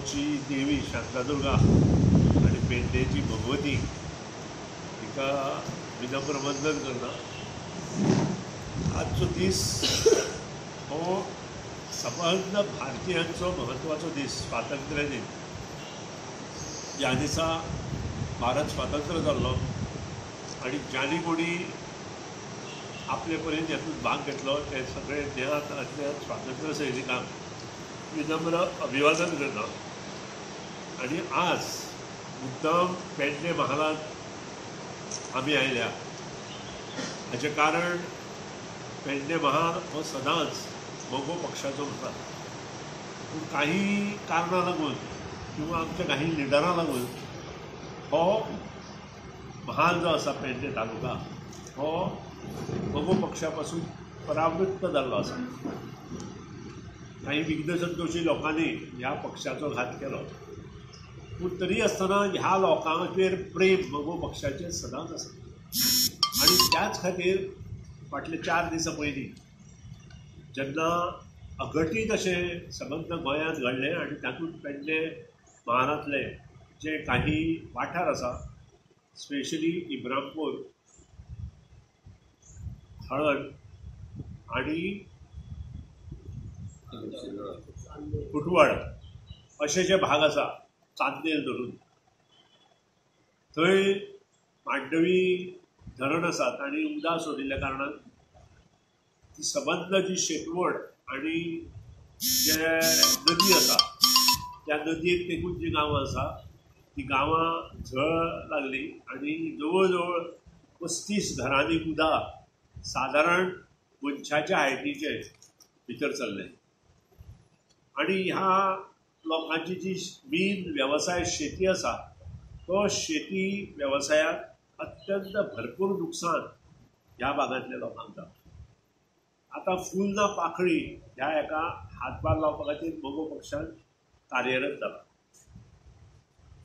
मडगांवची देवी शांतादुर्गा आनी पेडणेची भगवती हिका विनम्र वंदन करता. आजचो दीस हो सबंद भारतीयांचो म्हत्वाचो दीस, स्वातंत्र्य दीन. ज्या दिसा भारत स्वातंत्र्य जाल्लो आनी ज्यांनी कोणी आपले परीन हातूंत भाग घेतलो ते सगळे ज्ञात अज्ञात स्वातंत्र्य सैनिकांक विनम्र अभिवादन करता. आनी आज मुद्दाम पेडणे महालांत आमी आयल्या हाचें कारण पेडणे महाल हो सदांच मगो पक्षाचो आसा, पूण काही कारणां लागून किंवा आमच्या काही लिडरां लागून हो महाल जो आसा पेडणे तालुका हो मगो पक्षा पासून परावृत्त जाल्लो आसा. काही विघ्नसंतोषी लोकांनी ह्या पक्षाचो घात केलो, पूण तरी आसतना ह्या लोकांचेर प्रेम मगो पक्षाचेर सदांच आसा. आनी त्याच खातीर फाटले 4 दिसां पयलीं जेन्ना अघटीत अशें सबंद गोंयांत घडलें आनी तातूंत पेडणे महालांतले जे काही वाठार आसा, स्पेशली इब्रामपूर, हळण आनी कुटवड अशे जे भाग आसा चांदेल धरून थंय मांडवी धरण आसा तांणी उदक सोडिल्ल्या कारणान ती सबंद जी शेतवड आनी जे नदी आसा त्या नदयेक तेकून जी गांवां आसा ती गांवां झळ लागली आनी जवळ जवळ 35 घरांनी उदक सादारण मनशाच्या हायटीचे भितर चल्लें. आनी ह्या लोकांची जी मेन वेवसाय शेती आसा तो शेती वेवसायाक अत्यंत भरपूर नुकसान ह्या भागांतल्या लोकांक जाता. आतां फूल ना पाखळी ह्या एका हातभार लावपा खातीर मगो पक्षान कार्यरत जाला.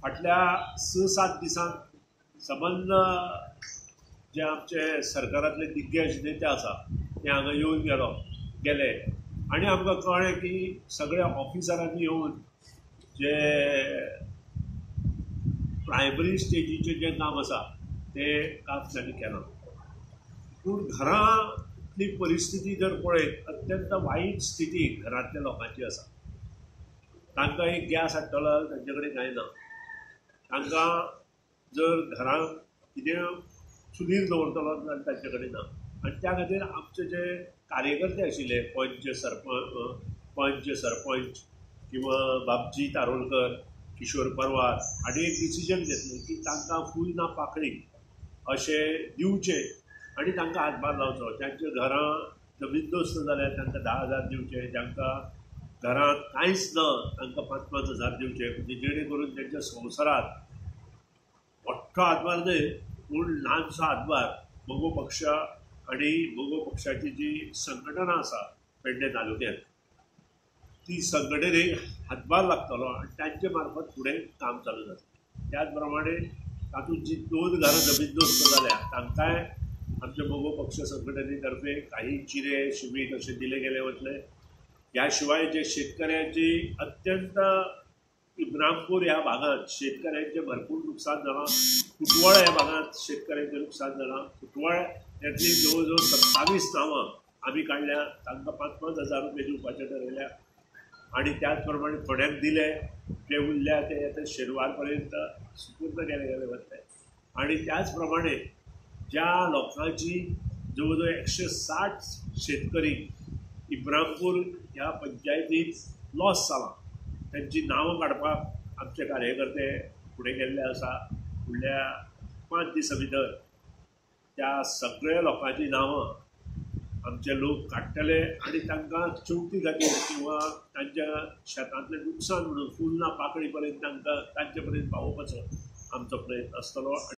फाटल्या 6-7 दिसांत सबंद जे आमचे सरकारांतले दिग्गज नेते आसा ते हांगा येवन गेले आनी आमकां कळ्ळें की सगळ्या ऑफिसरांनी येवन जे प्रायमरी स्टेजीचें जें काम आसा तें काम तांणी केलां. पूण घरांतली परिस्थिती जर पळयत अत्यंत वायट स्थिती घरांतल्या लोकांची आसा. तांकां एक गॅस हाडटलो तांचे कडेन कांय ना. तांकां जर घरांत कितें चुलीर दवरतलो जाल्यार तांचे कडेन ना. आनी त्या खातीर आमचे जे कार्यकर्ते आशिल्ले पंच सरपंच किंवा बाबजी तारोलकर, किशोर परवार हांणी एक डिसिजन घेतलें की तांकां फूल ना पाखळी अशें दिवचें आनी तांकां हातभार लावचो. जांच्या घरां जमीनदोस्त जाल्यार तांकां 10,000 दिवचे, जांकां घरांत कांयच ना तांकां 5-5 हजार दिवचे, म्हणजे जेणे करून तांच्या संवसारांत मोठो हातभार न्हय पूण ल्हानसो हातभार मगो पक्ष आनी मगो पक्षाची जी संघटना आसा पेडणे तालुक्यांत ती संघटनेक हातभार लागतलो आनी तांचे मार्फत फुडें काम चालू जातलें. त्याच प्रमाणे तातूंत जी 2 घरां जमीनदोस्त जाल्या तांकांय आमच्या मगो पक्ष संघटने तर्फे काही चिरे शिमीट अशें दिले गेले वतले. ह्या शिवाय जे शेतकऱ्यांची अत्यंत इब्रामपूर ह्या भागांत शेतकऱ्यांचें भरपूर नुकसान जालां, कुटवळ ह्या भागांत शेतकऱ्यांचें नुकसान जालां. कुटवळ ह्यातली जवळ जवळ 27 नांवां आमी काडल्या, तांकां 5-5 हजार रुपये दिवपाचे ठरयल्या आनी त्याच प्रमाणे थोड्यांक दिले, जे उरल्या ते आतां शेनवार पर्यंत सुपूर्द केले गेले वतले. आनी त्याच प्रमाणे ज्या लोकांची जवळ जवळ 160 शेतकरी इब्रामपूर ह्या पंचायतीत लॉस जाला तांची नांवां काडपाक आमचे कार्यकर्ते फुडें गेल्ले आसा. फुडल्या 5 दिसां भितर त्या सगळ्या लोकांची नांवां आमचे लोक काडटले आनी तांकां चवथी खातीर किंवा तांच्या शेतांतलें नुकसान म्हणून फूल ना पाकळी पर्यंत तांकां तांचे पर्यंत पावोवपाचो आमचो प्रयत्न आसतलो.